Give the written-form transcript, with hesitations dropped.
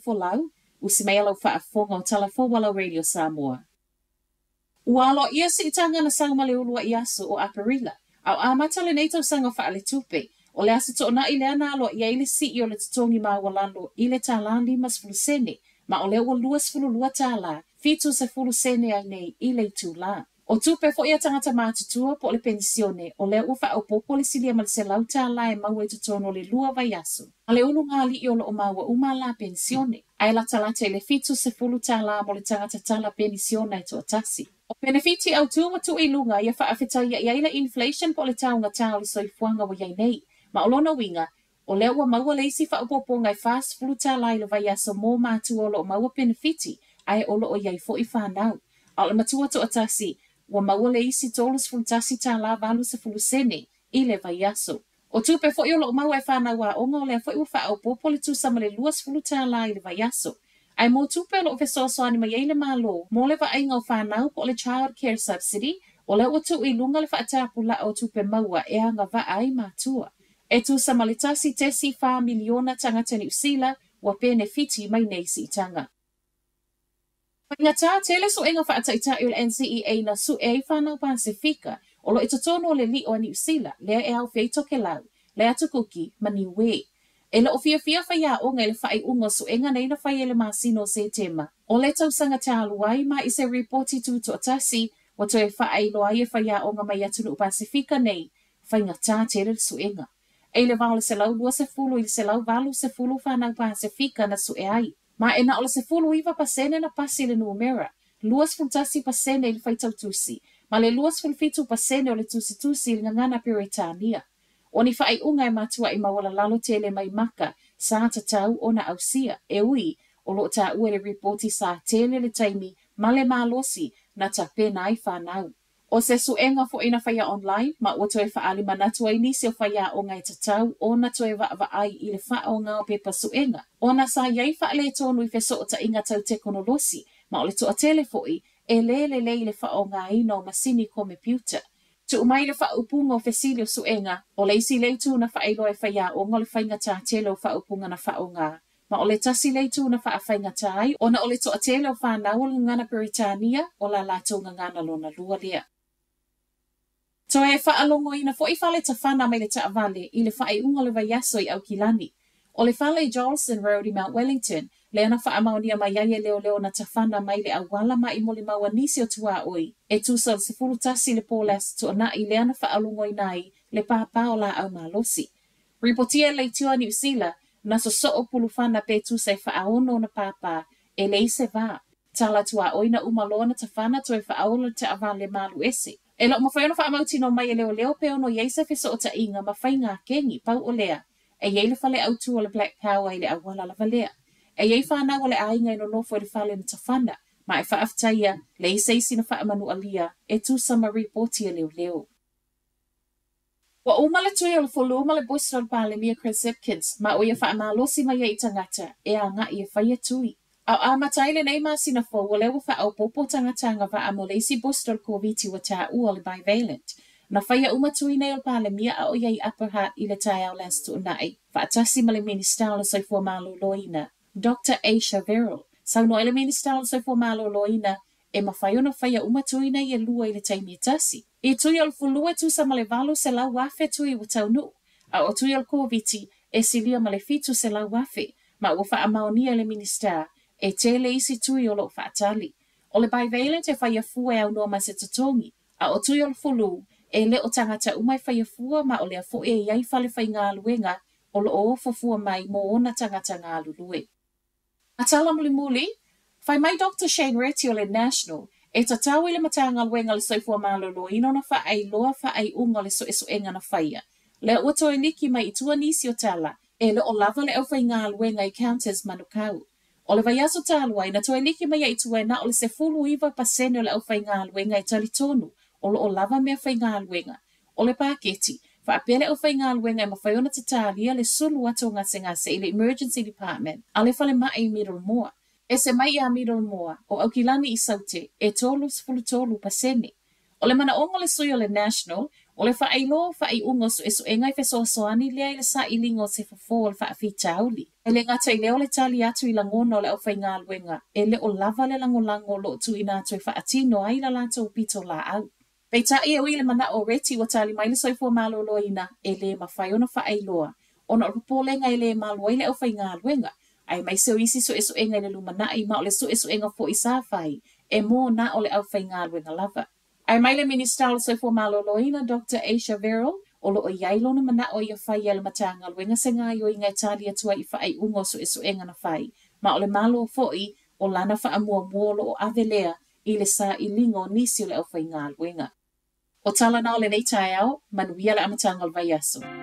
Folau, usi mai a lau faafofoga o Tala Fou a lau Radio Samoa. Ua aloaia siitaga na sau ma le uluai aso o Aperila, a o amata lenei tausaga faaletupe, o le Aso Toonai lea na aloaia ai le sii o le totogi maualalo i le $1.50 sene, ma o lea ua $22, 70 sene ai nei i le itulā. O tupe foi a tagata matutua po o le penisione, o lea ua faaopoopo le silia ma le $100 e maua i totonu o le 2 vaiaso. A le ulugalii o lo o maua uma la penisione, ae latalata i le $70 mo le tagata tala penisiona e toatasi. O penefiti autū ua tuu i luga ia faafetaia i ai le inflation po o le taugatā o le soifuaga ua i ai nei. Ma o lona uiga, o lea ua maua le isi faaopoopoga e $40 i le vaiaso mo matua o lo o maua penefiti ae o lo o i ai foi fanau. A o le matua toatasi, ua maua le isi $31 80 sene i le vaiaso. O tupe foi o lo o maua e fanau aoga o lea foi ua faaopoopo le tusa ma le $20 i le vaiaso. Ae mo tupe o lo o fesoasoani mai ai le Malo mo le vaaiga o fanau po o le Child Care Subsidy, o lea ua tuu i luga le faatapulaa o tupe maua e agavaa ai matua. E tusa ma le 1.4 miliona tagata Niu Sila ua penefiti mai nei siitaga. Faigata tele suega faataitai o le NCEA na sue ai fanau Pasefika o lo o i totonu o le lio a Niu Sila, lea e aofia ai Tokelau, le Atu Kuki ma Niue. E le o fiafia faiaoga i le faaiuga o suega nei na faia i le masina o Setema o le tausaga talu ai, ma i se ripoti tutoatasi ua toe faailoa ai e faiaoga mai atunuu Pasefika nei, faigata tele le suega. E i le va o le 120 i le 180 fanau Pasefika na sue ai. Ma e na o le 19% na pasi i le numera, 21% i le faitautusi, ma le 27% o le tusitusi i le gagana Peretania. O ni faaiuga e matuai maualalalo tele mai maka sa tatau ona ausia, e ui o lo o taua i le ripoti sa tele le taimi ma le malosi na tapena ai fanau. O se suega foi na faia online, ma ua toe faaali manatu ai nisi o faiaoga e tatau ona toe vaavaai i le faaaoga o pepa suega, ona sa i ai faaletonu i fesootaiga tau tekonolosi, ma o le toatele foi e le lelei i le faaaogaina o masini komepiuta. Tuu mai le faaupuga o fesili o suega, o le isi lea itu na faailoa e faiaoga o le faigata tele o faaupuga na faaaoga, ma o le tasi lea itu na faafaigata ai ona o le toatele o fanau o le gagana Peretania o la latou gagana lona lua lea. Toe faalogoina foi fale tafana mai le taavale i le faaiuga o le vaiaso i Aukilani. O le fale i Joelson Road i Mount Wellington, lea na faamaonia mai ai e leoleo na tafana mai le auala ma i molimau a nisi o tuaoi e tusa o le 11 i le po o le Aso Toonai lea na faalogoina ai le pāpā o laau malosi. Ripotia e leitioa a Niu Sila, na sosoo pulufana pe tusa e faaono ona pāpā, e leai se va. Tala tuaoi na uma loa ona tafana toe faaola le taavale malu ese. E le o mafai ona faamautinoa mai e leoleo pe ono i ai se fesootaiga ma faiga keni, pau o lea, e i ai le fale autū o le Black Power i le auala lava lea. E i ai fanau o le aiga e nonofo i le fale na tafana, ma e faafetaia, leai se isi na faamanualia e tusa ma ripoti a leoleo. Ua uma le tui o le fulu ma le booster o le Palemia Chris Hipkins, ma ua ia faamalosi mai ai i tagata e agai e faia tui. A o amata ai lenei masina fou, o lea ua faaopoopo tagata agavaa mo le isi booster o le Koviti ua taua o le bivalent. Na faia uma tui nei o le Palemia a o i ai i Upper Hutt i le taeao o le Aso Toonai, faatasi ma le Minisita o le Soifua Maloloina, Doctor Asia Verrall. Saunoa ai le Minisita o le Soifua Maloloina, e mafai ona faia uma tui nei e lua i le taimi e tasi. I tui o le fulu e tusa ma le 800,000 tui ua taunuu, a o tui o le Koviti e silia ma le 700,000, ma ua faamaonia e le Minisita e tele isi tui o lo o faatali. O le bivalent e faia fua e aunoa ma se totogi, a o tui o le fulu e le o tagata uma e faia fua ma o lea foi e i ai fale faigaluega o lo o ofo fua mai mo ona tagata galulue. A tala mulimuli, fai mai Doctor Shane Reti o le National, e tatau i le Matagaluega o le Soifua Maloloina ona faailoa faaiuga o le suesuega na faia. Lea ua toe liki mai i tua nisi o tala, e le o lava le aufaigaluega i counters Manukau. O le vaiaso talu ai, na toe liki mai ai i tua e na o le 19% o le aufaigaluega e talitonu o lo o lava meafaigaluega. O le paketi, faapea le aufaigaluega e mafai ona tatalia le sulu atu o gasegase i le Emergency Department a le falemai i Middlemore. Ese mai iā Middlemore, o Aukilani i Saute, e 33%. O le manaoga o le sui o le National, o le faailoa o faaiuga o suesuega e fesoasoani lea i le sailiga o se fofo o le faafitauli. E le gata i lea o le tali atu i lagona o le aufaigaluega, e le o lava le lagolago o lo o tuuina atu e faatino ai la latou pitolaau. Peitai e ui i le manao o Reti ua tali mai le Soifua Maloloina, e le mafai ona faailoa ona o le popolega e le malu ai le aufaigaluega, aemaise o isi suesuega i le lumanai ma o le suesuega foi sa fai e mo na o le aufaigaluega lava. Ae mai le Minisita o le Soifua Maloloina Doctor Asia Verrall, o lo o i ai lona manao ia fai e le Matagaluega se gaoioiga e tali atu ai i faaiuga o suesuega na fai, ma o le Malo foi o lana faamuamua o lo o ave lea i le sailiga o nisi o le aufaigaluega. O tala na o lenei taeao, manuia le amataga o le vaiaso.